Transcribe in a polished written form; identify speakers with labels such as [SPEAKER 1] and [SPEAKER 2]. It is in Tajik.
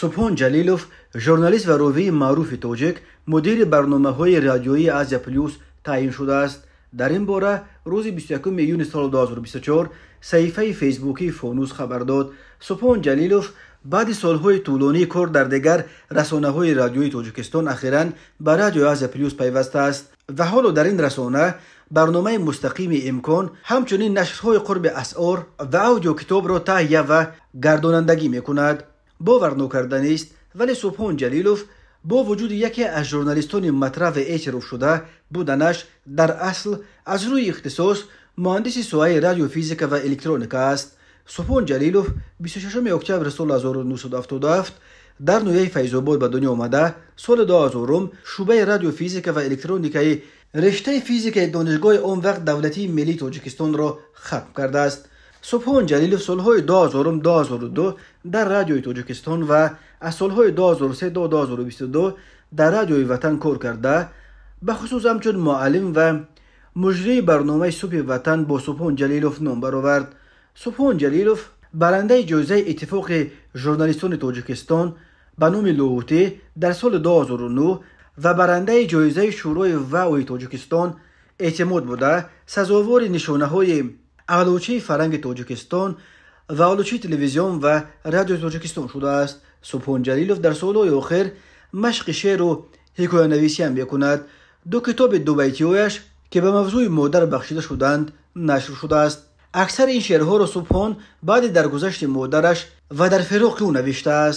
[SPEAKER 1] Субҳон Ҷалилов, журналист ва ровии маъруфи тоҷик, мудири барномаҳои радиоии «Азия Плюс» таъин шудааст. Дар ин бора рӯзи 21 июни соли 2024 саҳифаи фейсбукии «Фонус» хабар дод. Субҳон Ҷалилов баъди солҳои тӯлонии кор дар дигар расонаҳои радиои Тоҷикистон ахиран ба радиои «Азия Плюс» пайвастааст ва ҳоло дар ин расона барномаи мустақими «Имкон», ҳамчунин нашрҳои «Қурби асъор» ва аудиокитобро таҳия ва гардонандагӣ мекунад. Бовар нокарданист, вале Субҳон Ҷалилов бо вуҷуди яке аз журналистони матраҳ ва эътирофшуда буданаш, дар асл аз рӯи ихтисос муҳандиси соҳаи радиофизика ва электроника аст. Субҳон Ҷалилов 26 октябри соли 1977 дар ноҳияи Файзобод ба дунё омада, соли 2000 шӯъбаи радиофизика ва электроникаи рештаи физикаи Донишгоҳи он вақт давлатии миллии Тоҷикистонро хатм кардааст. Субҳон Ҷалилов солҳои 2000-2002 дар Радиои Тоҷикистон ва аз солҳои 2003 до 2022 дар Радиои Ватан кор карда, бахусус ҳамчун муаллим ва муҷрии барномаи «Субҳи Ватан» бо Субҳон Ҷалилов ном баровард. Субҳон Ҷалилов барандаи ҷоизаи Иттифоқи журналистони Тоҷикистон ба номи Лоҳутӣ дар соли 2009 ва барандаи ҷоизаи Шӯрои ВАОи Тоҷикистон «Эътимод» буда, сазовори нишонаҳои Аълочии фарҳанги Тоҷикистон ва Аълочии телевизион ва радиои Тоҷикистон шудааст. Субҳон Ҷалилов дар солҳои охир машқи шеъру ҳикоянависиам мекунад. Ду китоби дубайтиҳояш, ки ба мавзӯи модар бахшида шуданд, нашр шудааст. Аксари ин шеърҳоро Субҳон баъди даргузашти модараш ва дар фироқи ӯ навиштааст.